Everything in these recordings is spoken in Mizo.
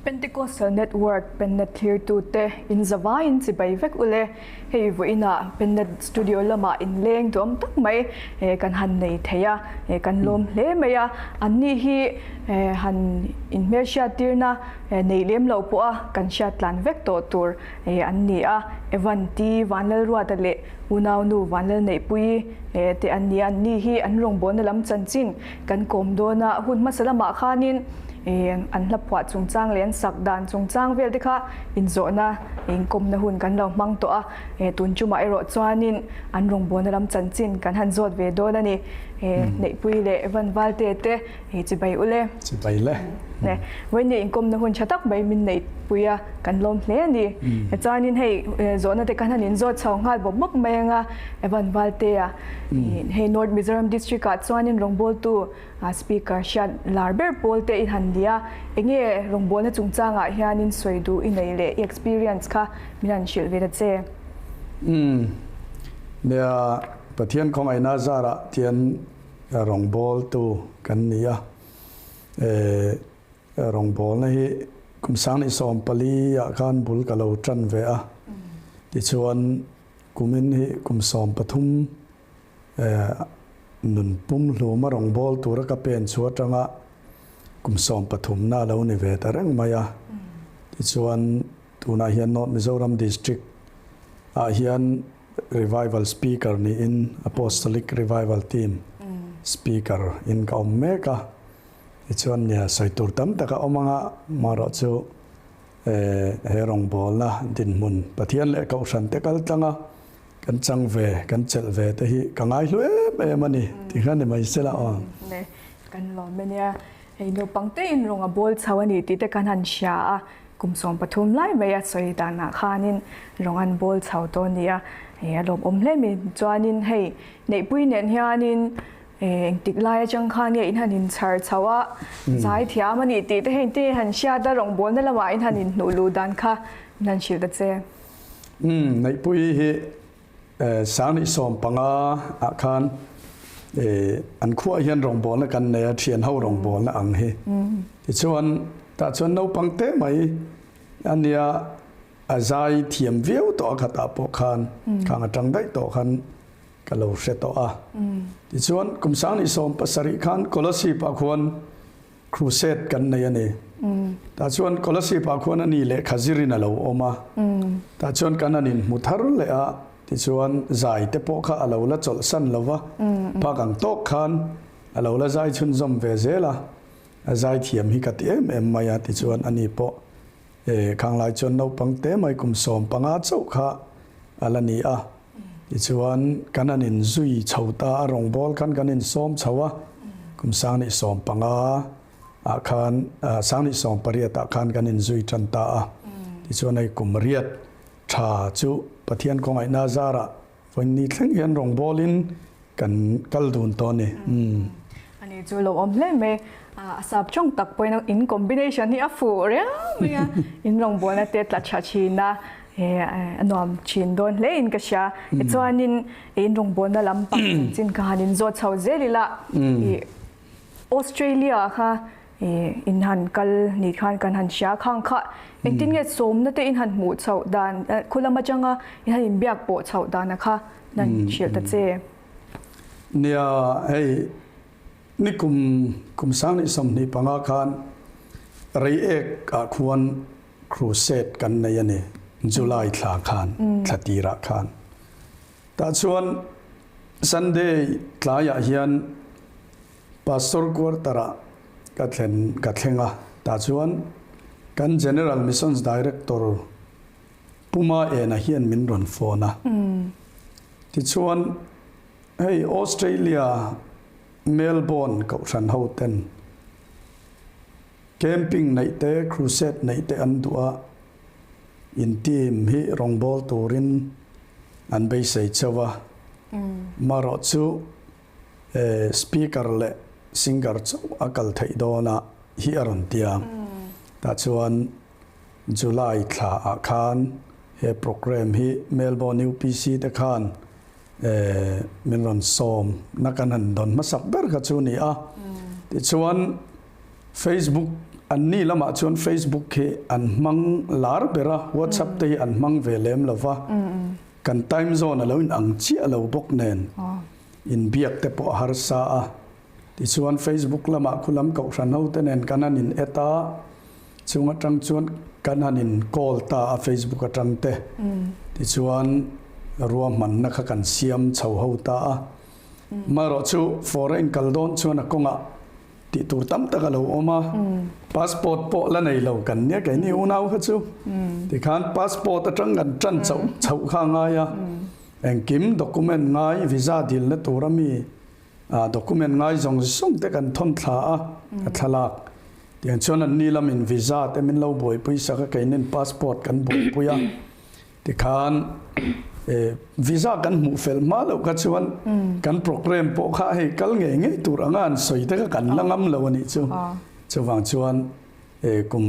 Pentecostal Network Pennet thlirtute in zavaiin chibai vek ule. Hei vawiinah Pennet Studio lamah inleng duam tak mai kan han nei thei a, kan lawm hle mai a. Anni hi han inhmelhriattirna nei lem lo pawh a kan hriat tlan vek tawh tur an ni a. Evan T. Vanlalruata leh Unaunu Vanlalneihpuii te an ni a, anni hi an rawngbawlna lam chanchin kan kawm dawn a, hun hmasa lamah khanin an hla phuah chungchang leh an sak dan chungchang vel te kha inzawhna inkawmna hun kan lo hmang tawh a, tun tumah erawh chuanin an rawngbawlna lam chanchin kan han zawt ve dawn a ni. Neihpuii leh Evan Valte te chibai u le. Chibai le. Vawiin inkawmna hun tha tak mai min neihpui a, kan lawm hle a ni. Chuanin hei zawhna te kan han inzawt chho nghal bawp bawp mai anga Evan Valtea hei North Mizoram District ah chuanin rawngbawltu Speaker hriat lar ber pawl te i han ni a, enge rawngbawlna chungchangah hianin sawi duh i nei leh i experience kha min han hrilh ve ta che. Umm. Nia, Pathian khawngaihna zarah tian rawngbawltu kan ni a. E, rawngbawlna hi kum 24 ah khan bul ka lo tan ve a. Tichuan kumin hi kum 13 e, nun pum hluma rawngbâwl tura ka pen chu atanga kum 13 na a lo ni ve ta reng mai a. Tichuan tunah hian North Mizoram District ah hian Revival Speaker niin Apostolic Revival Team Speaker in ka awm mek a. Tichuan nia sawi tur tam tak a awm anga marawh chu he rawngbawlna dinhmun Pathian leh Kohhran te kal tlang a kan chang ve, kan chelh ve te hi ka ngai hlu em em a ni tih kha ni mai sela aw. Kan lawm e nia. Hei naupang te in rawng a bawl chho a ni tih te kan han hria a, kum 13 lai mai a sawi danah khanin rawng an bawl chho tawh a ni a, a lawmawm hle mai. Chuanin hei Neihpui nen hianin engtik lai atang khan nge in han inchhar chho a, zai thiam a ni tih te hei te han hriat a, rawng bawlna lamah in han inhnuh luh dan kha min han hrilh ta che. Umm Neihpui hi 2015 ah khan an khuaah hian rawngbawlna kan nei a, thian ho rawngbawlna ang hi. Tichuan tah chuan naupang te mai a nia, a zai thiam viau tawh a khatah pawh khan khang atang daih tawh khan ka lo hre tawh a. Tichuan kum 2017 khan Kolasib ah khuan Crusade kan nei a ni. Tah chuan Kolasib ah khuan a ni lehkha zirin a lo awm a. Tah chuan kan han inhmu thar leh a, tichuan zai te pawh kha a lo la chawlhsan lo va, phak ang tawk khan a lo la zai chhunzawm ve zel a. A zai thiam hi ka ti em em mai a, tichuan a ni pawh khanglai chuan naupang te mai kum 15 chauh kha a la ni a. Tichuan, kan han inzui chho ta a, rawngbâwl khan kan insâwm chho a, kum 2015 ah khan, 2018 ah khan kan inzui ṭan ta a. Tichuan, hei kum riat ṭha chu Pathian khawngaihna zarah vawiin thleng hian rawngbâwlin kan kal dun tawh a ni. Ani chu lo awm hle mai. A sap chawng tak pawhin in combination hi a fuh riau mai a, in rawngbawlna te tla tha thin a, a nuam thin dawn hle in ka hria. Tichuanin in rawngbawlna lampang chanchin kha han in zawt chho zel ila, Australia kha in han kal ni khan kan han hria khang kha engtin nge sawmna te in han hmuh chhoh dan, khulam atanga in han inbiak pawh chhoh dana kha nan hrilh ta che. Nia, hei ni kum kum 2025 khan Reiek ah khuan crusade kan nei a ni, July thla khan, thla tirah khan. Tah chuan Sunday tlaiah hian Pastor quarter ah ka thlen ka thleng a, tah chuan kan General Missions Director Puma Ena hian min rawn phone a. Tichuan hei Australia Melbourne kohhran ho ten camping neih te crusade neih te an duh a, in team hi rawngbâwl turin an beisei cheu a, marawh chu speaker leh singer chauh a kal theih dawn a hi a rawn ti a, tah chuan July thla ah khan he programme hi Melbourne UPC te khan min rawn sawm na kan han dawn hmasak ber kha chu a ni a. Tichuan Facebook Anni lamah chuan Facebook hi an hmang lar ber a, WhatsApp te hi an hmang ve lem lo va, kan time zone a lo inang chiah lo bawk nen inbiak te pawh a harsa a. Tichuan Facebook lamah khulam kohhran ho te nen kan han in et a, chung atang chuan kan han in call ta a Facebook atang te. Tichuan ruahmanna kha kan siam chho ho ta a. Amaherawhchu foreign kal dawn chuan a kawngah Tih tur tam tak a lo awm a, passport pawh la nei lo kan nia keini unau kha chu. Tikhan passport atang kan tan chauh chhoh kha a ngai a, engkim document ngai visa dilna tura mi document ngai zawng zawng te kan thawn thla a, a thlalak. Tiang chuan anni lamin visa te min lo buaipui sak a, keinin passport kan buaipui a. Tikhan visa kan hmuh fel hma loh kha chuan kan program pawh kha hei kal ngei ngei tur anga an sawi te kha kan la ngam lo a nih chu. Chuvang chuan kum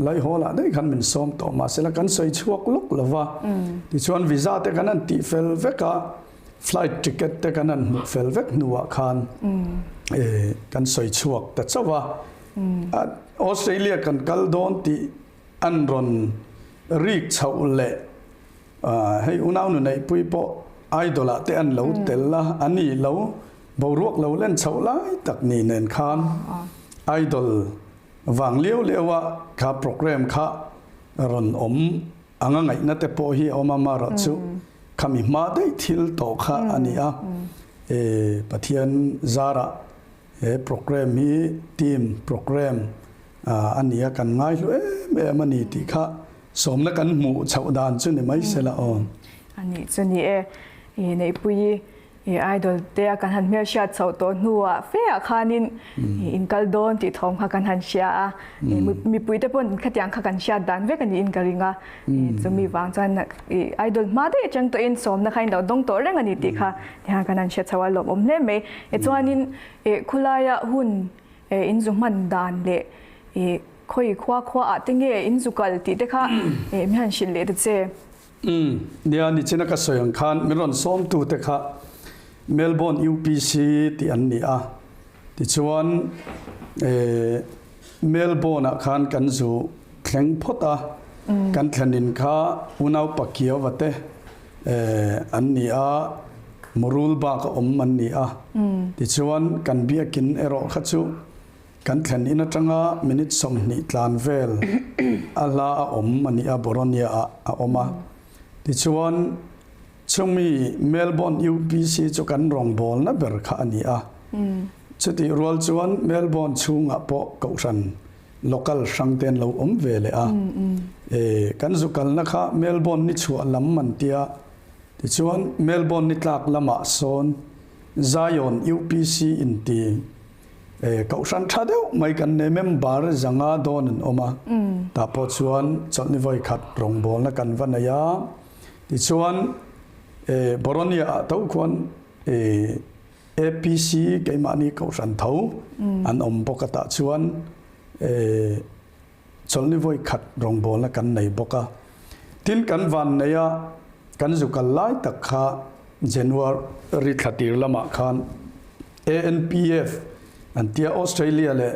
Laihawl ah daih khan min sawm tawh mahsela kan sawi chhuak lawk lo va. Tichuan visa te kan han tih fel vek a, flight ticket te kan han hmuh fel vek hnuah khan kan sawi chhuak ta chauh a. Australia kan kal dawn tih An rawn rik chhoh leh hei unaunu neihpui pawh idol ah te an lo tel a, a ni lo boruak lo len chhoh lai tak ni nen khan idol vang liau liau a kha program kha rawn awm anga ngaihna te pawh hi a awm a, amaherawhchu khami hma daih thil tawh kha a ni a, Pathian zarah He programme hi team programme a ni a, kan ngaihlu em em a ni tih kha sawmna kan hmuh chhoh dan chu ni mai sela aw. A nih chu ni e, i Neihpuii i idol te a kan han hmelhriat chhoh tawh hnuah feah khanin i inkal dawn tih thawm kha kan han hria a, mipui te pawn khatiang kha kan hriat dan vek a niin ka ring a, chumi vang chuan i idol hma daih atang tawhin sawmna kha in lo dawng tawh reng a ni tih kha Tihian kan han hre chho a lawmawm hle mai. Chuanin khulaia hun in zu hman dan leh khawi khua khua ah te nge in zu kal tih te kha min han hrilh leh ta che. Umm nia nichina ka sawi ang khan min rawn sawm tu te kha Melbourne UPC tih an ni a, tichuan Melbourne ah khan kan zu thleng phawt a, kan thlen in kha unau Pakiova te an ni a, Murul bak a awm an ni a. Tichuan kan biakin erawh kha chu kan thlen in atanga minute 20 tlan vel a hla a awm a ni a, Boronia ah a awm a. Tichuan chumi Melbourne UPC chu kan rawngbawlna ber kha a ni a. Chutih rual chuan Melbourne chhungah pawh kohhran Local hrang te an lo awm ve leh a. E, kan zu kalna kha Melbourne ni chhuah lam an tia. Tichuan Melbourne ni tlak lamah sawn Zion UPC inti e, kohhran tha deuh mai kan nei member zanga dawn an awm a. Tah pawh chuan chawlhni vawi khat rawngbawlna kan va nei a. Tichuan e, Boronia ah tho khuan e, APC keimahni kohhran tho an awm bawk a tah chuan chawlhni vawi khat rawngbawlna kan nei bawk a. Tin kan van nei a, kan zu kal lai tak kha January thla tir lamah khan ANPF an tia Australia leh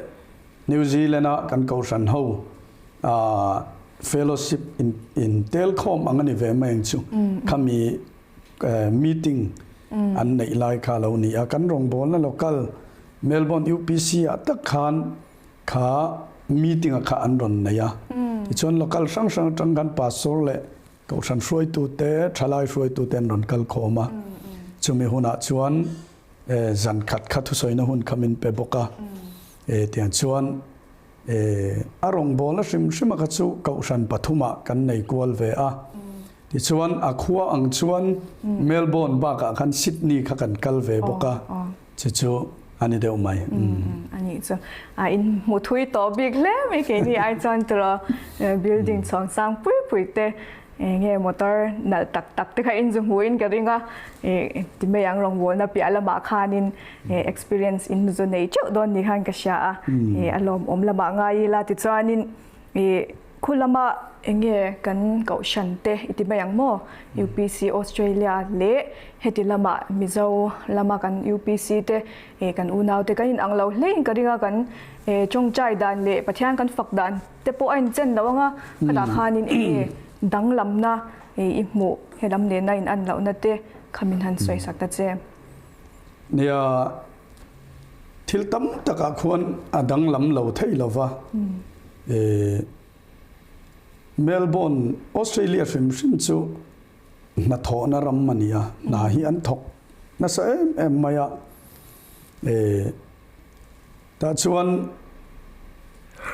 New Zealand a kan kohhran ho fellowship in tel khawm ang a ni ve mai ang chu khami meeting an neih lai kha a lo ni a, kan rawngbawlna local Melbourne UPC ah tak khan kha meeting a kha an rawn nei a, tichuan local hrang hrang atang khan pastor leh kohhran hruaitu te, thalai hruaitu te an rawn kal khawm a, chumi hunah chuan zan khat kha thusawina hun kha min pe bawk a, tiang chuan A rawngbawlna hrim hrima kha chu Kohhran pathumah kan nei kual ve a. Tichuan a khua ang chuan Melbourne bakah khan Sydney kha kan kal ve bawk a, chu chu a ni deuh mai. A nih chu a in hmu thui tawh bik hle mai keini ai chuan tiraw building chhawng sang pui pui te Enge motor nalh tak tak te kha in zu hmuh in ka ring a, ti mai ang rawngbawlna piah lamah khanin experience in zu nei teuh dawn ni khan ka hria a, a lawmawm lamah ngai ila tichuanin. Khu lama eng nge kan kohhran te i ti mai ang maw? UPC Australia leh heti lama Mizo lama kan UPC te kan unau te kan inang lo hle in ka ring a, kan tawngtai dan leh Pathian kan fak dan te pawh a inchen lo ang a, khatah khanin eng nge danglamna i hmuh helam nena in an lohna te kha min han sawi sak ta che. Nia, thil tam takah khuan a danglam lo thei lo va. Melbourne, Australia hrim hrim chu hnathawhna ram a ni a, hna hi an thawk nasa em em mai a. Tah chuan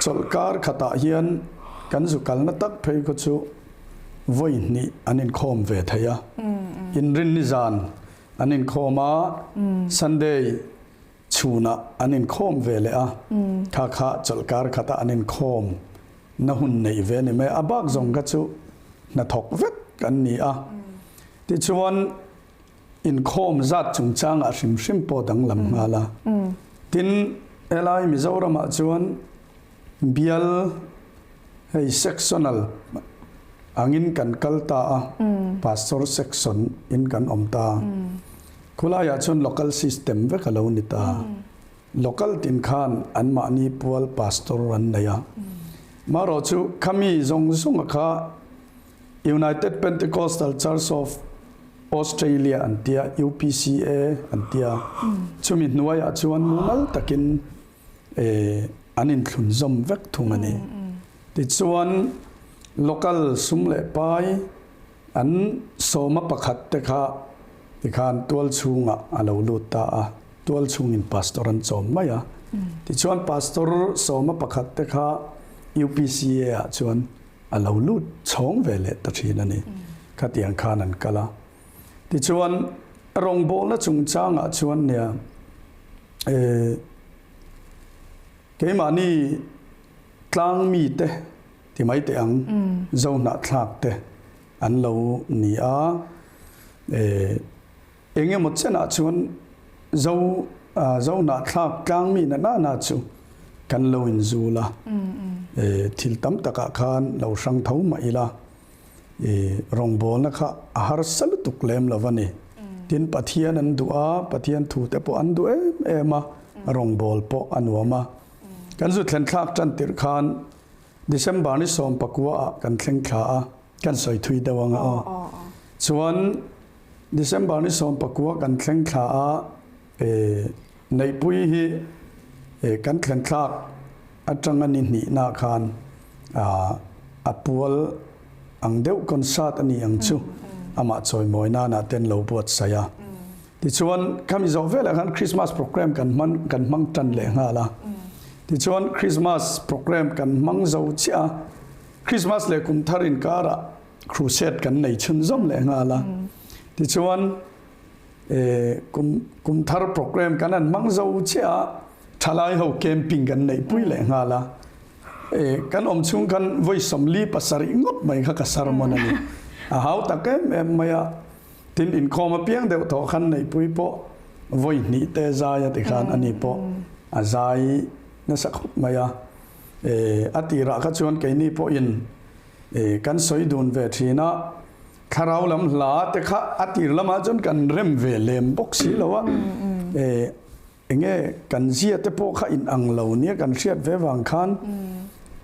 chawlhkar khatah hian kan zu kalna tak phei khaw chu vawi hnih an inkhawm ve thei a. Inrinni zan an inkhawm a, Sunday chhunah an inkhawm ve leh a, kha kha chawlhkar khatah an inkhawm na hun neih ve a ni mai a. A bak zawng kha chu hnathawk vek an ni a. Tichuan Inkhawm zat chungchangah hrim hrim pawh danglam nghal a. Tin, helai Mizoramah chuan bial hei sectional angin kan kal ta a, pastor section in kan awm ta. Khulaiah chuan local system vek a lo ni ta. Local tin khan anmahni pual pastor an nei a. Marawhchu khami zawng zawnga kha United Pentecostal Church of Australia an tia, UPCA an tia. Chumi hnuaiah chuan mumal takin an inthlunzawm vek thung a ni. Tichuan, local sum leh pai an sawma pakhat te kha tikhan tual chhungah a lo lut ta a, tual chhungin pastor an chawm mai a. Tichuan, pastor sawma pakhat te kha UPCA ah chuan a lo lut chhawng ve leh ta thin a ni. Khatiang khan an kal a. Tichuan, rawngbawlna chungchangah chuan nia, eh, keimahni tlang mite ti mai teh ang, Zohnahthlak te an lo ni a, eh, Eng emaw chenah chuan Zo Zohnahthlak tlangmi na nana chu kan lo inzul a, thil tam takah khan lo hrang tho mah ila, rawngbawlna kha a harsa lutuk lem lo a ni. Tin, Pathian an duh a, Pathian thute pawh an duh em em a, rawngbâwl pawh a nuam a. Kan zu thlen thlak tan tirh khan December ni 19 ah kan thleng thla a, kan sawi thui deuh ang a aw. Chuan December ni 19 kan thleng thla a, Neihpui hi kan thlen thlak atanga ni hnihna khan a pual ang deuh concert a ni ang chu amah chawimawi nana ten lo buatsaih a. Tichuan khami zawh velah khan Christmas program kan hman kan hmang tan leh nghal a. Tichuan Christmas program kan hmang zo chiah a, Christmas leh kum thar inkarah Crusade kan nei chhunzawm leh nghal a. Tichuan kum kum thar program kan han hmang zo chiah a, thalai ho camping kan neihpui leh nghal a. Kan awm chhung khan vawi 47 ngawt mai kha ka sermon a ni. A hau tak em em mai a. Tin, inkhawm apiang deuh tawh khan Neihpui pawh vawi hnih te zai a ti khan ani pawh a zai nasa khawp mai a. A tirah kha chuan keini pawhin kan sawi dun ve thin a, thlarau lam hla te kha a tir lamah chuan kan rem ve lem bawk si lo a. Enge kan zia te pawh kha inang lo nia kan hriat ve vang khan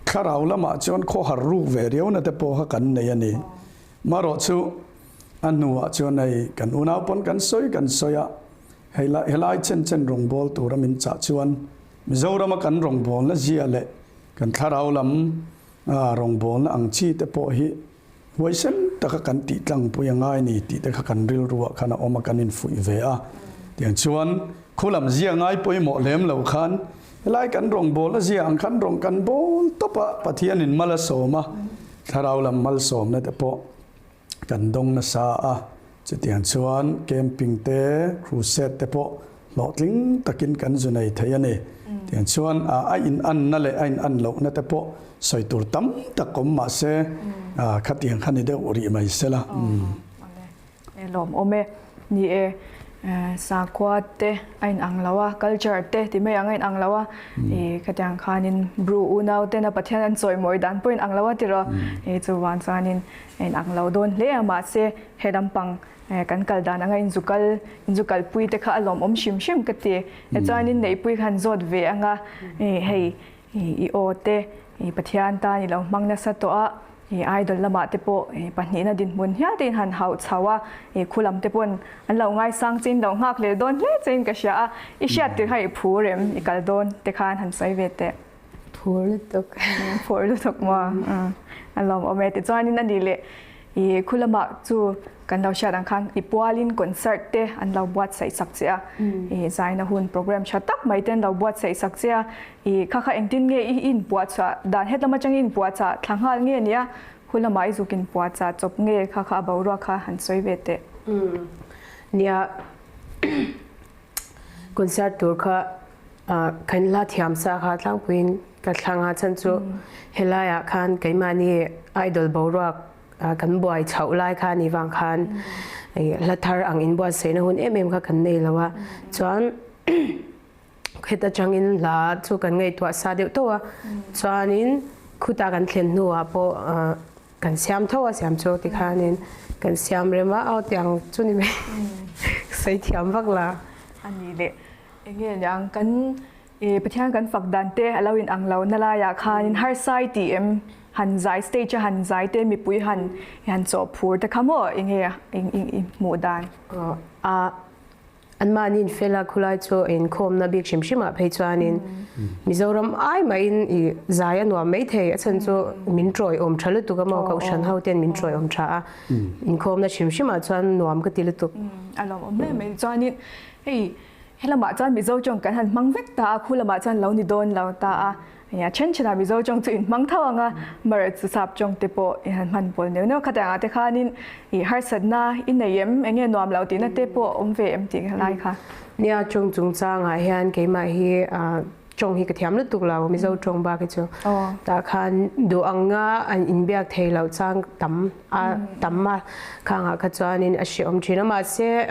thlarau lamah chuan khawhar ruk ve riauna te pawh kha kan nei a ni. Marawh chu a hnuah chuan hei kan unau pawn kan sawi kan sawi a, hei helai chen chen rawngbâwl tura min chah chuan Mizorama kan rawngbâwlna zia leh kan thlarau lam rawngbâwlna ang chi te pawh hi huaisen taka kan tih tlangpui a ngai ni tih te kha kan rilruah khan a awm a, kan infuih ve a. Tiang chuan khu lam zia ngai pawimawh lem lo khan helai kan rawngbâwlna zia ang khan rawng kan bâwl tawp a, Pathianin mal a sâwm a, Thlarau lam malsawmna te pawh kan dawng nasa a, chutiang chuan camping te, crusade te pawh hlawhtling takin kan zu nei thei a ni. Tiang chuan a inanna leh a inan lohna te pawh sawi tur tam tak awm mah se, khatiang kha ni deuh rih mai se la. Lawmawm e. Ni e. Sakhua te a inang lo a, culture te ti mai ang a inang lo a, i khatiang khanin Bru unau tena Pathian an chawimawi dan pawh inang lo a tiraw, i chuvang chuanin a inang lo dawn hle a, mahse he lampang kan kal dan anga inzu kal inzu kalpui te kha a lawmawm hrim hrim ka ti. Tichuanin Neihpui khan zawt ve anga hei I aw te i Pathian tan i lo hmang nasa tawh a, i idol lamah te pawh i pahnihna dinhmun hial te in han hauh chho a, i khu lam te pawn an lo ngaisang che in lo nghak leh dawn hle che in ka hria a, i hriat tir kha i phur em i kal dawn te khan han sawi ve teh. Phur lutuk. Phur lutuk maw? A lawmawm e. Tichuanin a nih leh I khu lamah chu kan lo hriat ang khan i pualin concert te an lo buatsaih sak che a, i zaina hun program tha tak mai te an lo buatsaih sak che a, i kha kha engtin nge i inpuahchhuah dan hetlama atangin i inpuahchah thla nghal nge nia, khu lamah i zuk inpuahchah chawp nge kha kha a boruak kha han sawi ve teh. Nia concert tur kha kan hla thiam sa kha tlangpuiin ka thlang a chhan chu helaiah khan keimahni idol boruak kan buai chhoh lai kha ni vang khan hla thar ang inbuatsaihna hun em em kha kan nei lo a chuan heta tangin hla chu kan ngaihtuah sa deuh tawh a chuanin khuta kan thlen hnuah pawh Kan siam tho a siam chu tikhanin kan siam rem a, aw tiang chu ni mai sawi thiam vak la. A ni leh enge niang kan Pathian kan fak dan te a lo in ang lo na laiah khanin harsa i tih em han zai stage a han zai te mipui han han chawh phur te kha maw enge i hmuh dan. A Anmahniin fela khulai chu inkhawmna bik hrim hrimah phei chuanin Mizoram ai mahin i zai a nuam mai thei. A chhan chu min tawiawm tha lutuk a maw, Kohhran ho ten min tawiawm tha a, inkhawmna hrim hrimah chuan nuam ka ti lutuk. A lawmawm hle mai. Chuanin hei helamah chuan Mizo tawng kan han hmang vek ta a, khu lamah chuan lo ni dawn lo ta a. Nia then thenah Mizo tawng chu in hmang tho ang a, Mara chu sap tawng te pawh i han hman pawl neuh neuh khatiang ah te khanin i harsatna i nei em, eng nge nuam lo tihna te pawh a awm ve em tih lai kha. Nia tawng chungchangah hian keimah hi tawng hi ka thiam lutuk lo, Mizo tawng bak hi chu tah khan duh anga an inbiak thei loh chang tam a tam a, khangah kha chuanin a hrehawm thin a, mahse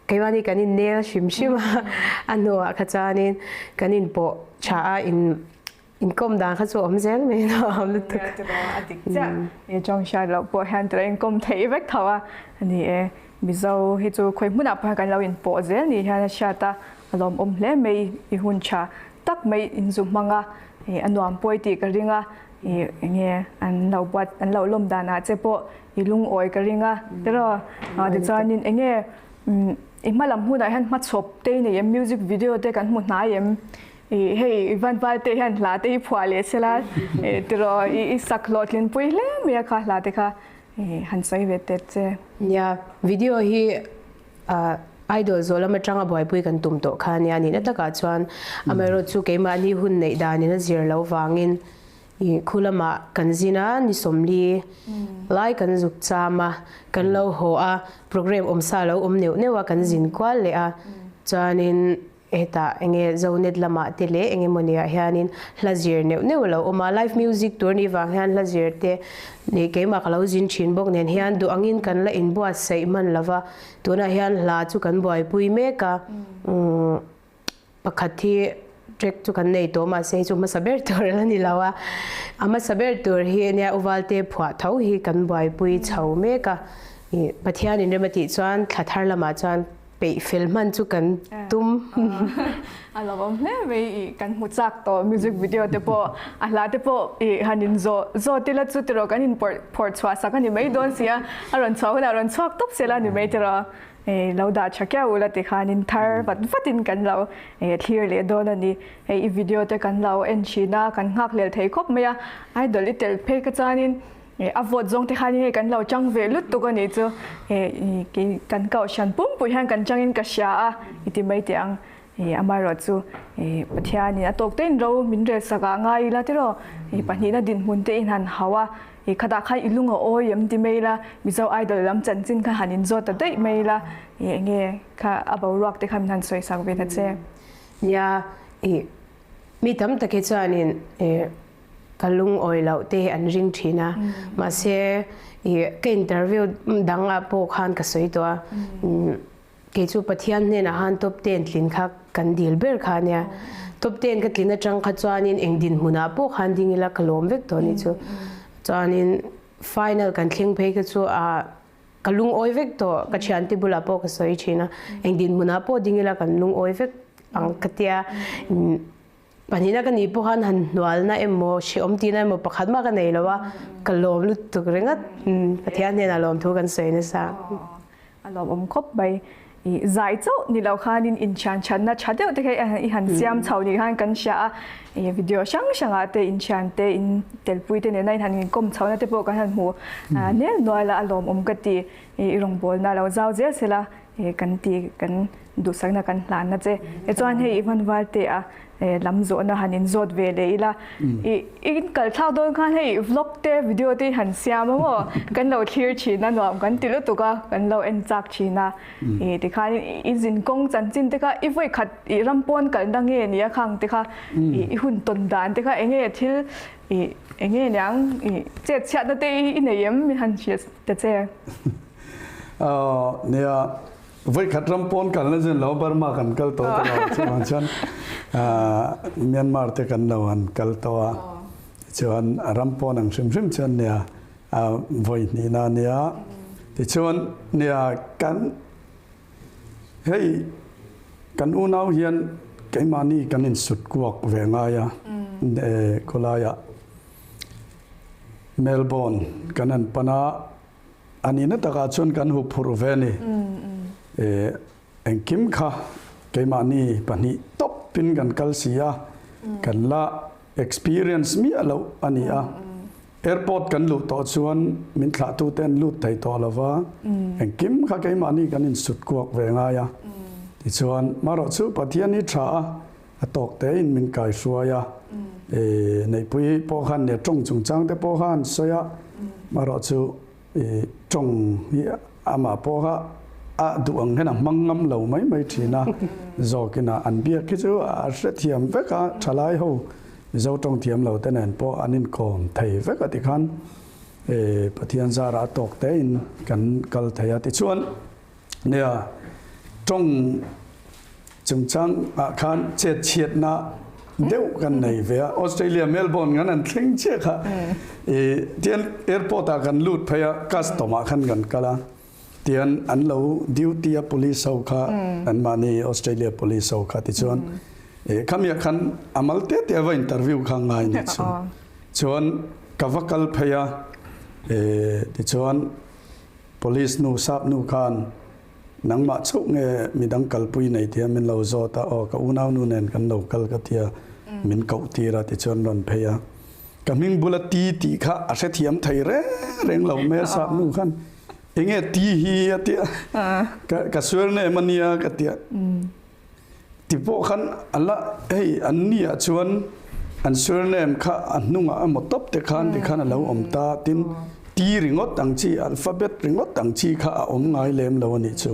Keimahni kan innel hrim hrim a, a hnuah kha chuanin kan inpawh tha a, in inkawm dan kha chu a awm zel mai a, a awm lutuk. A dik chiah, i tawng hriat loh pawh hian tura inkawm theih vek tho a, a ni e. Mizo hi chu khawi hmunah pawh hian kan lo inpawh zel ni hian a hriat a, a lawmawm hle mai, i hun tha tak mai inzu hmang a, a nuam pawi tih ka ring a, enge an lo buat an lo lawm danah che pawh i lungawi ka ring a tiraw tichuanin enge i hma lam hunah hian hmachhawp te i nei em music video te kan hmu hnai em i hei i van val te hian hla te hi phuah leh sela tiraw i sak hlawhtlin pui hle mai a kha hla te kha han sawi ve tet che. Nia video hi idol zawh lam atanga buaipui kan tum tawh kha ania nihna takah chuan amaherawhchu keimahni hun neih danin a zir loh vangin I khu lamah kan zin a, ni sawmli lai kan zuk cham a, kan lo haw a, programme awmsa lo awm neuh neuh a, kan zin kual leh a, chuanin hetah enge Zonet lamah te leh enge mawni ah hianin hla zir neuh neuh a lo awm a, live music tur nih vang hian hla zir te leh keimah ka lo zin thin bawk nen hian duh angin kan la inbuatsaih hman lova, tunah hian hla chu kan buaipui mek a, umm. Pakhat hi track chu kan nei tawh mahse hei chu hmasa ber tur a la ni lo a, a hmasa ber tur hi ania Uvalte phuah tho hi kan buaipui chho mek a, ih Pathian inrem a tih chuan thla thar lamah chuan peih fel hman chu kan tum. A lo awm hle mai ih kan hmu chak tawh music video te pawh a hla te pawh ih han in zawh zawt ila chu tiraw kan in pawrh phawrh chhuah sak a ni mai dawn si a, a rawn chhuah hunah rawn chhuak tawp sela a ni mai tiraw. Lo dah tha kiau ula tikhanin thar vat vatin kan lo thlir leh dawn a ni. Hei i video te kan lo en thin a, kan nghak hlel thei khawp mai a, idol i tel phei ka chuanin a vote zawng te khanin hei kan lo chang ve lutuk a nih chu kan kohhran pumpui hian kan changin ka hria a i ti mai teh ang. Amaherawh chu Pathianin a tawk tein ro min rel sak ah ngai ila tiraw pahnihna dinhmun te in han hau a, I khatah khan i lung a awi em ti mai ila, Mizo Idol lam chanchin kha han inzawt ta daih mai ila, i enge kha a boruak te kha min han sawi sak ve ta che. Nia, i mi tam tak hi chuanin i ka lungawi loh te hi an ring thin a, mahse i ka interview dangah pawh khan ka sawi tawh a. Kei chu Pathian hnenah khan top ten tlin kha kan dil ber kha ania. Top ten ka tlin atang kha chuanin eng dinhmunah pawh khan ding ila ka lawm vek tawh a nih chu. Chuanin final kan thleng phei kha chu ah ka lungawi vek tawh, ka thiante bulah pawh ka sawi thin a, eng dinhmunah pawh ding ila kan lungawi vek ang ka tia. Pahnihna ka nih pawh khan han hnualna emaw hrehawm tihna emaw pakhat mah ka nei lo a, ka lawm lutuk ringawt. Pathian hnenah lawmthu kan sawi nasa. A lawmawm khawp mai. I zai chauh ni lo khanin inthian chhanna tha deuh te kha i han siam chho ni khan kan hria a. I video hrang hrangah te inthian te in telpui te nena in han inkawm chhohna te pawh kan han hmu nel nual a, a lawmawm ka ti. I rawngbawlna lo zau zel sela kan ti kan duhsakna kan hlanna che. Tichuan hei i hman val te a lam zawhna han in zawt ve leh ila i in kal thlak dawn khan hei vlog te video te han siam a maw kan lo thlir thin a nuam kan ti lutuk a kan lo en chak thin a i tikhan i zin kawng chanchin te kha i vawi khat i ram pawn kalna nge ni a khang te kha i hun tawn dan te kha enge thil i enge niang i chet chhiatna te i nei em mi han hria ta che. Nia Voikhat ram pawn kalna zin lo Burma kan kal tawh ta lo chuvang chuan Myanmar te kan lo han kal tawh a chuan ram pawn ang hrim hrim chuan nia vawi hnihna nia tichuan nia kan hei kan unau hian keimahni kan insut kuak ve ngai a khawlaiah Melbourne kan han pan a. A nihna takah chuan kan hup phurh ve a ni. Engkim kha keimahni pahnih tawpin kan kal si a, kan la experience miah loh a ni a. Airport kan luh tawh chuan min thlahtute an lut thei tawh lo va, engkim kha keimahni kan insut kuak ve ngai a. Tichuan, marawh chu Pathian hi tha a, a tawk tein min kaihruai a, Neihpui pawh khan nia tawng chungchang te pawh kha an sawi a, marawh chu tawng hi amah pawh kha a duh ang hian a hmang ngam lo mai mai thin a, zawkin a an biak hi chu a hrethiam vek a, thalai ho Mizo tawng thiam lo te nen pawh an inkawm thei vek a tikhan Pathian zarah a tawk tein kan kal thei a tichuan Nia, tawng chungchang ah khan chet chhiatna deuh kan nei ve a, Australia Melbourne kan han thleng chiah kha i tian airport ah kan lut phei a, custom ah khan kan kal a, tian an lo duty a police ho kha an mahni Australia police ho kha tichuan i khamiah khan a mal te te a va interview kha ngai ni chu chuan ka va kal phei a i tichuan Police nu sap nu khan nangmah chauh nge midang kalpui nei tia min lo zawt a, aw ka unau nu nen kan lo kal ka tia min koh tir a tichuan rawn phei a. Ka hming bula ti tih kha a hrethiam thei reng reng lo mai a sap nu khan enge ti hi a tia ka surname a nia ka tia. Ti pawh khan a la hei an ni ah chuan an surname kha a hnungah emaw tawp te khan ti khan a lo awm ta tin T ringawt ang chi alphabet ringawt ang chi kha a awm ngai lem lo a nih chu.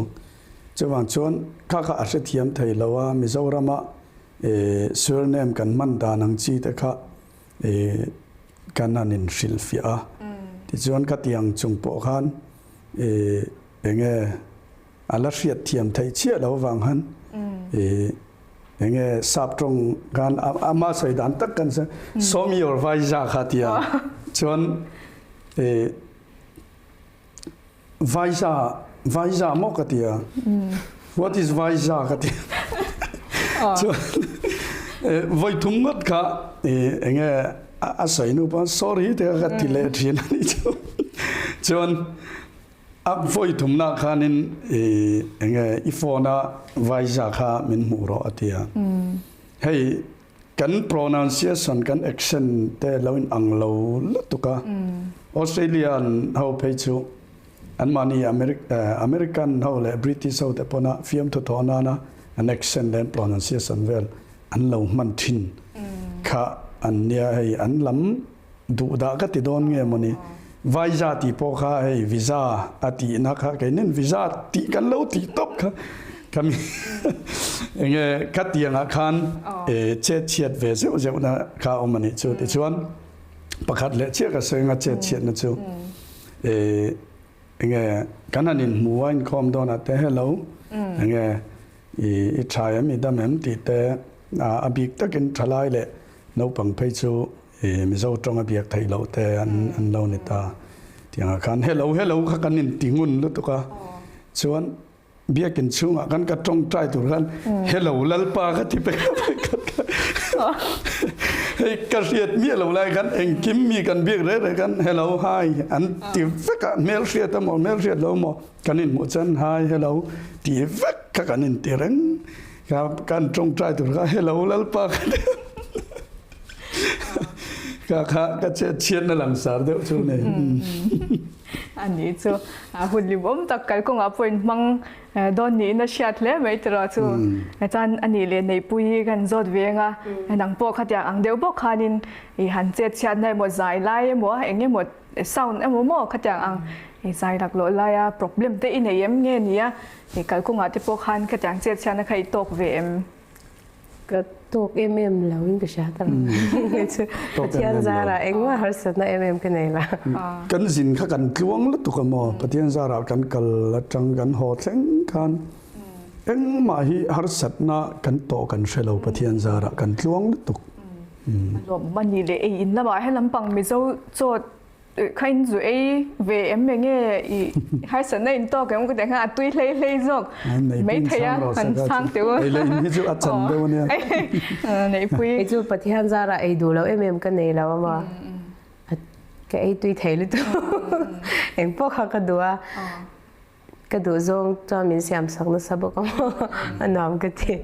Chuvang chuan kha kha a hrethiam thei lo a Mizorama surname kan hman dan ang chi te kha kan han inhrilhfiah a. Tichuan khatiang chung pawh khan enge A la hriat thiam theih chiah lo avang han i enge sap tawng khan ama sawi dan tak kan sawi show me your visa kha tia chuan i visa visa maw ka tia what is visa ka tia chuan vawi thum ngawt kha i enge a sawi nu pawn sorry te kha ka ti leh thin a ni chu chuan A vawi thumna khanin i enge i phone a visa kha min hmuh rawh a ti a. Hei kan pronunciation kan accent te lo in ang lo lutuk a. Australian ho phei chu anmahni American ho leh British ho te pawna fiamthu thawh nana an accent leh an pronunciation vel an lo hman thin kha an nia hei an lam Duh dah ka ti dawn nge mawni? Visa tih pawh kha hei visa a tihna kha keinin visa tih kan lo tih tawp kha khami enge khatiangah khan chet chhiat ve zeuh zeuhna kha a awm a nih chu. Tichuan pakhat leh chiah ka sawi anga chet chhiatna chu enge kan han inhmu a inkhawm dawnah te hello. Enge i i tha em i dam em tih te a bik takin thalai leh naupang phei chu i Mizo tawng a biak theih loh te an an lo ni ta. Tiangah khan hello hello kha kan inti ngun lutuk a, chuan Biakin chhungah khan ka tawngtai tur khan hello Lalpa ka ti pek a pek a hei ka hriat miah lo lai khan engkim mi kan biak reh reh khan hello hi an ti vek a hmel hriat emaw hmel hriat lo emaw kan inhmuh chuan hi hello ti vek kha kan inti reng kha kan tawngtai tur kha hello Lalpa ka ti kha kha ka chet chhiatna langsar deuh chu nei. Ani chu hun limawm tak kalkawngah pawh in hmang dawn niin a hriat hle mai tiraw chu. Chuan ani leh Neihpui hi kan zawt ve anga nang pawh khatiang ang deuh bawk khanin i han chet chhiatna emaw zai lai emaw eng emaw sound emaw maw khatiang ang i zai laklawh laia problem te i nei em nge nia kalkawngah te pawh khan khatiang chet chhiatna kha i tawk ve em? Ka tawk em em lo in ka hria ta lo. Pathian zarah engmah harsatna em em ka nei la. Kan zin kha kan tluang lutuk a maw? Pathian zarah kan kal atang kan haw thleng khan engmah hi harsatna kan tawh kan hre lo Pathian zarah kan tluang lutuk. A lawm a ni leh ei in lamah helam pang Mizo chaw Kha in zu ei ve em eng nge i harsatna in tawk em ka ti khan a tui hlei hlei zawk maithei a han chhang teuh a. Ei leh in hi chu a chan deuh a nia. Neihpui. Kei chu Pathian zarah ei duh lo em em ka nei lo a maw. Ka ei tui thei lutuk. Eng pawh kha ka duh a. Ka duh zawng chuan min siam sak nasa bawk a maw a nuam ka ti.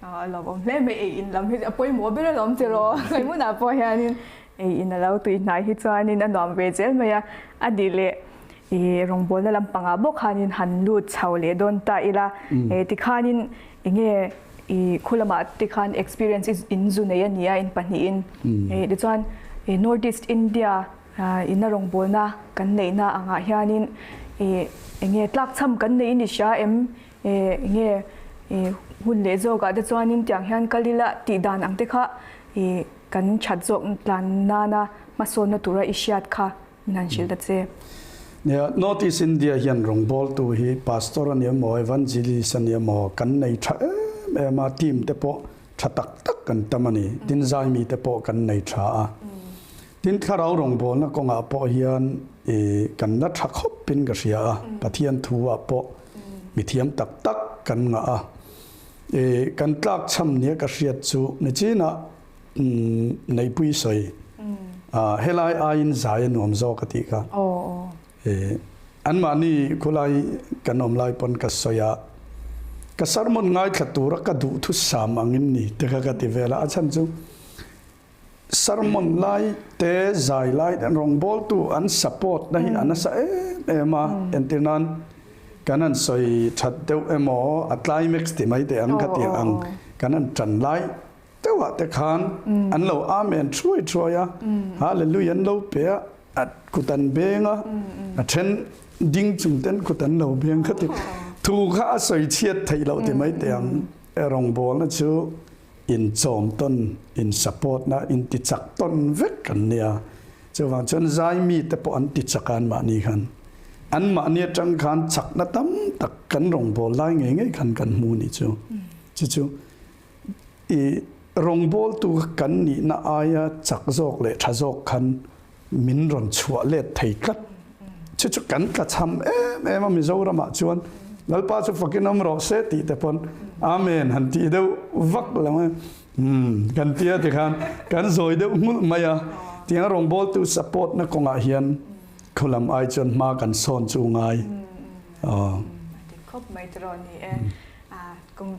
A lawmawm hle mai ei in lam hi a pawimawh ber alawm tiraw hmunah pawh hianin ei in a lo tui hnai hi chuanin a nuam ve zel mai a, a dih leh i rawngbawlna lampangah bawk khanin han lut chho leh dawn ta ila tikhanin enge i khu lamah tikhan experience in zu nei a ni a in pahnihin tichuan North East India Ina rawngbawlna kan neihna angah hianin enge tlakchham kan neihin i hria em? Enge hun leh zawkah te chuanin tiang hian kal ila tih dan ang te kha kan that zawk tlan nana hmasawnna tura i hriat kha min han hrilh ta che. Nia, North East India hian rawngbawltu hi Pastor a ni emaw, Evangelist a ni emaw kan nei tha em em a, team te pawh tha tak tak kan tam a ni. Tin, zaimi te pawh kan nei tha a. Tin, thlarau rawngbawlna kawngah pawh hian kan la tha khawpin ka hria a, Pathian thu-ah pawh mithiam tak tak kan ngah a. Kan tlakchham nia ka hriat chu nichinah Neihpui sawi helai aiin zai a nuam zawk a tih kha. Anmahni khulai kan awm lai pawn ka sawi a, ka sermon ngaithla tura ka duhthusam angin ni te kha ka ti vel a, a chhan chu Sermon lai te, zai lai te, rawngbawltu an support na hi a nasa em em a, entir nan kan han sawi that deuh emaw a climax ti mai teh ang ka ti ang, kan han tan lai deuhah te khan an lo amen thuai thuai a, hallelujah an lo pe a, a kut an beng a, a then ding chung ten kut an lo beng kha ti, thu kha a sawi chhiat theih loh ti mai teh ang, rawngbawlna chu inchawm tawn, in support na, in ti chak tawn vek an nia. Chuvang chuan zai mi te pawh an ti chak a anmahni khan. Anmahni atang khan chakna tam tak kan rawngbâwl lai ngei ngei khan kan hmu ni chu. Chu chu i rawngbâwltu kan nihna aia chak zawk leh tha zawk khan min rawn chhuah let thei tlat. Chu chu kan tlachham em em a Mizoramah chuan Lalpa chu fakin awm rawh se tih te pawn Amen han tih deuh vak lo e. Umm kan tia tikhan kan zawi deuh nghulh mai a. Tiang rawngbawltu support na kawngah hian khulam ai chuan hma kan sawn chu ngai. Aw. Dik khawp mai tiraw ni e. Kawng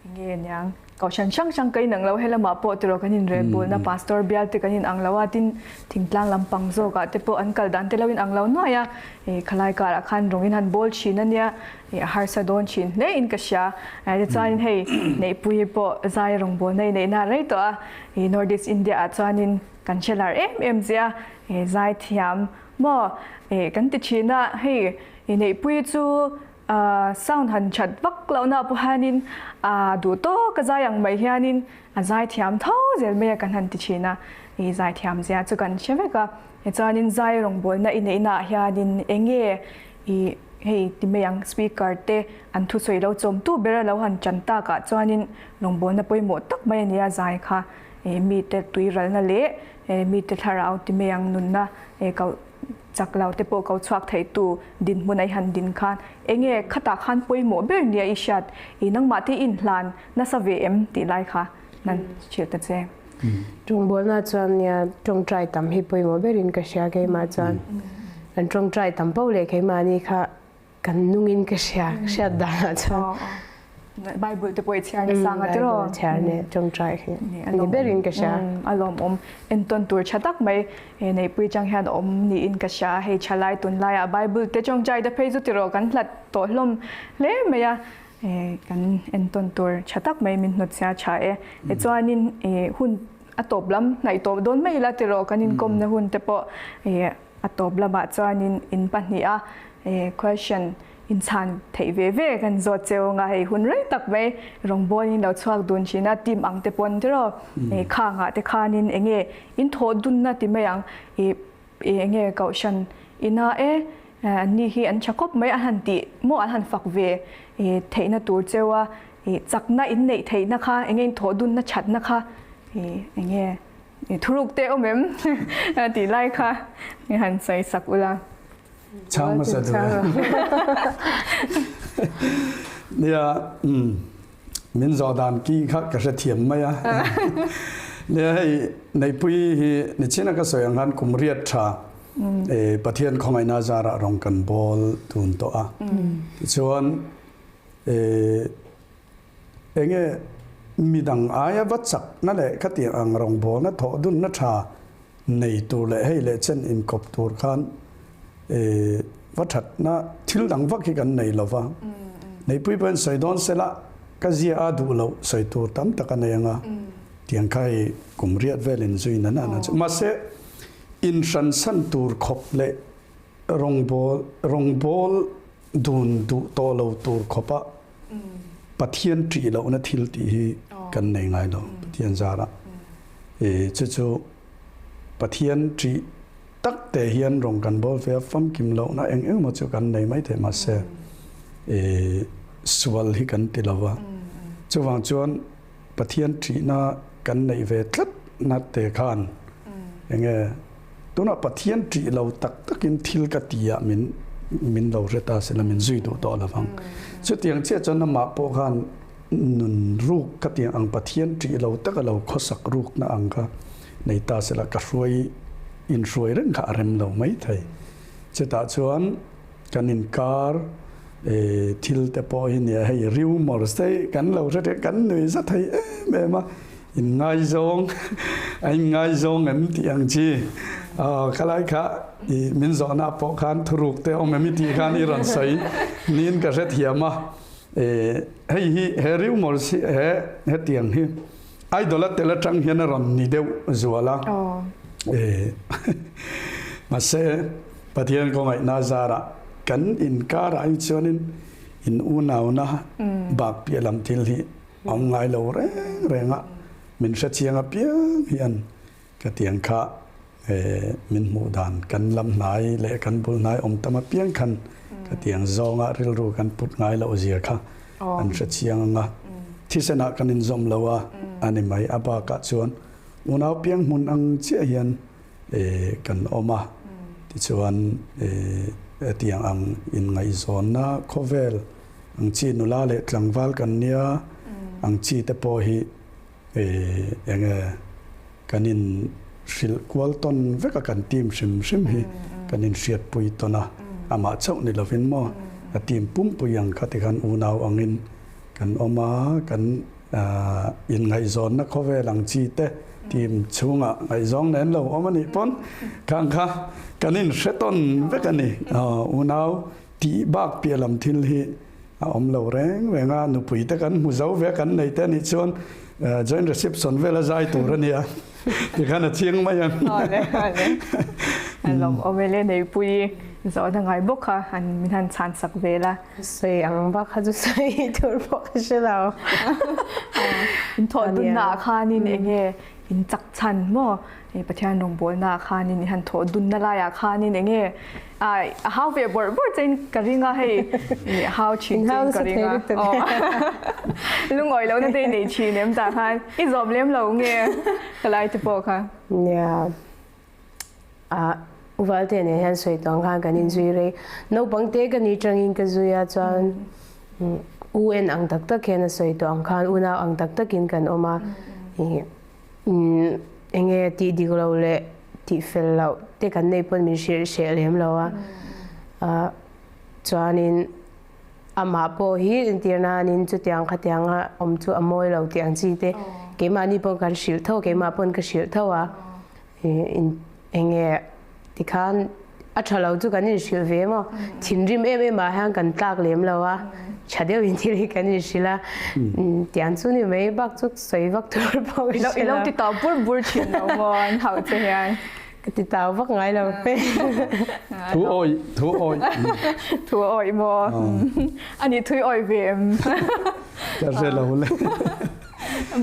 Nge niang, kohhran hrang hrang ka inang lo, helamah pawh tiraw kan inrelbawlna pastor bial te kan inang lo a, tin thingtlang lampang zawkah te pawh an kal dan te lo inang lo nuai a, khalai karah khan rawng in han bawl thin a nia, a harsa dawn thin hle in ka hria. Tichuanin hei Neihpuii pawh zai rawngbawlna i neihna a rei tawh a, North East India ah chuanin kan hre lar em em zia, zaithiam maw kan ti thin a, hei Neihpuii chu Sound han that vak lohna pawh hianin a duh tawk a zai ang mai hianin a zai thiam tho zel mai a kan han ti thin a, i zai thiam zia chu kan hre vek a. Tichuanin zai rawngbawlna i neihnaah hianin eng nge i hei ti mai ang speaker te an thusawi lo chawmtu ber a lo han tan takah chuanin rawngbawlna pawimawh tak mai a nia zai kha mite tuiralna leh mite thlarau ti mai ang nunna koh chak lo te pawh ko chhuak theitu dinhmun a i han din khan enge khatah khan pawimawh ber nia i hriat i nangmah te i inhlan nasa ve em tih lai kha nan hrilh ta che. Rawngbawlna chuan nia tawngtai tam hi pawimawh berin ka hria keimah chuan kan tawngtai tam poh leh keimahni kha kan nungin ka hria ka hriat danah chuan. Bible te pawh i chhiar nasa anga tiraw? Bible chhiar nge tawngtai hi ni berin ka hria. A lawmawm entawn tur tha tak mai neihpui chang hian awm niin ka hria. Hei thalai tunlaiah Bible te tawngtai te phei chu tiraw kan hlat tawh hlawm hle mai a. Kan entawn tur tha tak mai min hnawtchhia tha e. Tichuanin hun a tawp lam hnaih tawp dawn mai ila tiraw kan inkawmna hun te pawh a tawp lamah chuanin in pahniha question inchhan theih ve ve kan zawt cheu anga hei hun rei tak mai rawngbawlin lo chhuak dun thin a team ang te pawn tiraw khangah te khanin enge in thawh dunna ti mai ang Enge kohhran ina e anni hi an tha khawp mai an han tih maw an han fak ve theihna tur cheu a, chakna in neih theihna kha enge in thawh dunna thatna kha enge thuruk te awm em tih lai kha han sawi sak ula. Chhang hmasa duh e. Nia Min zawh dan ki kha ka hrethiam mai a. Nia hei Neihpui hi nichina ka sawi ang khan kum riat tha Pathian khawngaihna zarah rawng kan bawl tun tawh a. Tichuan enge midang aia va chakna leh khatiang ang rawngbawlna thawh dunna tha nei tur leh hei leh chen inkawp tur khan va thatna thil dang vak hi kan nei lo va. Neihpui pawhin sawi dawn sela ka zia a duh loh sawi tur tam tak a nei anga tiang kha hei kum riat vel inzui na na chu. Mahse inhransan tur khawp leh rawngbâwl rawngbâwl dun duh tawh lo tur khawpa Pathian ṭih lohna thil tih hi kan nei ngai lo Pathian zarah. Chu chu Pathian ṭih tak te hian rawng kan bawl ve a, famkim lohna eng eng emaw chu kan nei mai thei mahse sual hi kan ti lo va. Chuvang chuan Pathian ṭihna kan neih ve tlat na te khan enge tunah Pathian ṭih lo tak takin thil ka ti ah min min lo hre ta sela min zui duh tawh lovang. Chutiang chiah chuan amah pawh khan nun ruk ka tiang ang Pathian ṭih lo taka lo khawsak rukna ang kha nei ta sela ka hruai inhruai reng kha a rem lo mai thei. Chutah chuan kan inkar thil te pawh hi nia hei rumours te hi kan lo hre thei kan nui za thei em em a inngaizawng a inngaizawng em tih ang chi khalai kha i min zawhna pawh khan thuruk te awm em i tih khan i rawn sawi niin ka hrethiam a. Hei hi he rumours hi he hetiang hi idol a tel atang hian a rawn ni deuh zual a. Mahse Pathian kawngaihna zarah kan inkarah hi chuanin in unauna bak piah lam thil hi a awm ngai lo reng reng a, min hrechiang apiang hian Ka tiang kha min hmuh dan kan lam hnai leh kan bul hnai awm tam apiang khan ka tiang zawnga rilru kan put ngai loh zia kha an hre chiang ang a, thisenah kan inzawm lo a a ni mai. A bakah chuan unau piang hmun ang chiah hian kan awm a, tichuan tiang ang inngaihzawnna khawvel ang chi nula leh tlangval kan nia ang chi te pawh hi Enge kan in hrilh kual tawn vek a kan team hrim hrim hi kan in hriatpui tawn a, amah chauh ni lovin maw a team pumpui ang kha tikhan unau angin kan awm a, kan inngaihzawnna khawvel ang chi te team chhungah ngaihzawng nen lo awm a nih pawn khang kha kan in hre tawn vek a ni. Unau tih bak piah lam thil hi a awm lo reng reng a, nupui te kan hmu zo ve kan nei te anih chuan joint reception vel a zai tur a nia tikhan a chiang mai ang. Awle awle a lawm awm e le neipui zawhna ngai bawk kha han min han chhan sak ve la. Sawi ang bak kha chu sawi tur pawh ka hre lo. In thawh dunna ah khanin enge in chak chhan maw? Pathian rawngbawlna ah khanin i han thawh dunna laiah khanin eng nge a hau ve bawrh bawrh chein ka ring a hei i hau thin chein ka ring a lungawi lohna te i nei thin em tah khan i zawm lem lo nge ka lai te pawh kha. Nia a Uvalte nen hian sawi tawh ang khan kan inzui rei naupang te ka ni tangin ka zui a chuan UN ang tak tak hian a sawi tawh ang khan unau ang tak takin kan awm a Eng nge tih dik lo leh tih fel loh te kan nei pawn min hrilh hreh lem lo a. Chuanin amah pawh hi entir nanin chutiang khatianga awm chu a mawi lo tih ang chi te keimahni pawn kan hrilh tho, keimah pawn ka hrilh tho a. Eng nge tikhan a tha lo chu kan inhrilh ve maw? Thinrim em em ah hian kan tlak lem lo a, tha deuhin thil hi kan inhrilh a, tiang chu ni mai bak chu sawi vak tur pawh ka hre lo. I lo ti tau bur bur thin lo maw an hauh che hian? Ka ti tau vak ngai lo. Thu awih, thu awih. Thu awih maw? A nih thui awih ve em? Ka hre lo le.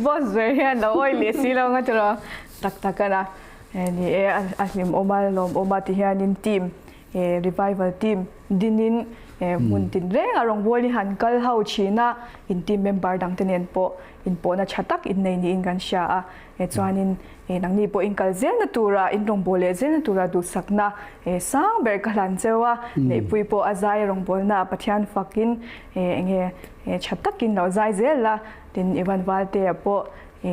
Boss ber hian lo awih leh si lo nga tiraw? Tak tak a na. Ni e, a hlimawm a, lawmawm a ti hianin team, revival team dinin hmun tinreng a rawngbawlin han kal ho thin a, in team member dangte nen pawh inpawhna tha tak innei niin kan hria a. Chuanin nangni pawh in kal zelna tura, in rawngbâwl leh zelna tura duhsakna sang ber ka hlan cheu a, Neihpui pawh a zai rawngbâwlnaah Pathian fakin enge tha takin lo zai zel la, tin Ivan Valtea pawh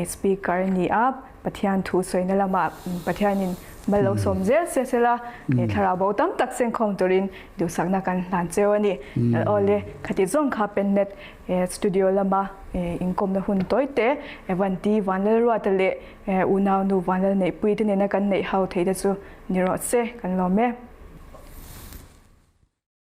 Speaker a ni a, Pathian thu sawina lamah Pathianin mal lo sawm zel se sela, thlarau bo tam tak sengkhawm turin duhsakna kan hlan cheu a ni. Awle, khati zawng kha Pennet Studio lama inkawmna hun tawi te, Evanti Vanlalruata leh unaunu Vanlalneihpuite nena kan neih ho theih te chu ni rawh se, kan lawm e.